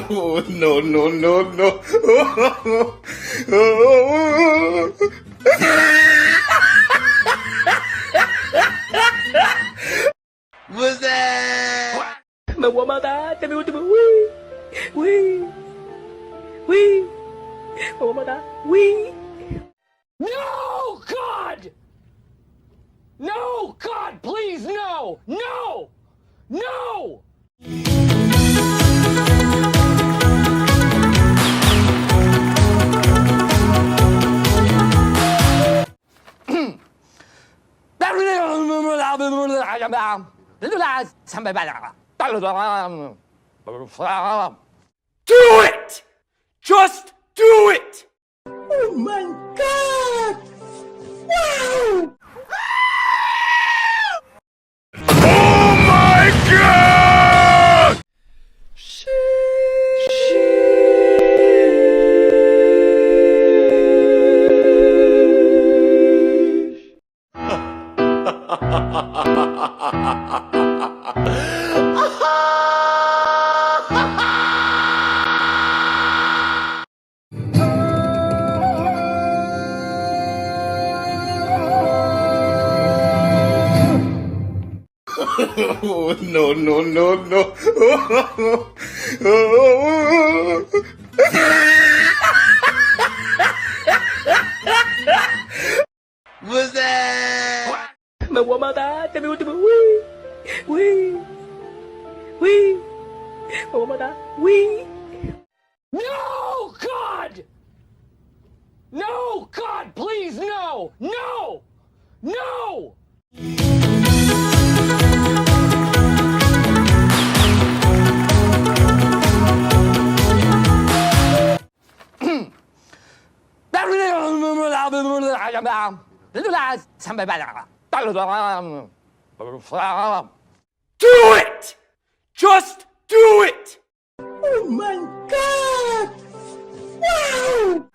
Oh, no, no, no, no. What's that? Me voy a matar, te me último. Uy, uy, uy. Me voy a matar. Uy. No, God! No, God, please, no! No! No! Do it! Just do it! Oh my God! Wow! Oh my God! Oh, no, no, no, no. What's that? Me voy a matar, te me último. Uy, uy, uy. Me voy a matar. Uy. No, God! No, God, please, no! No! No! Do it! Just do it! Oh my God! Wow!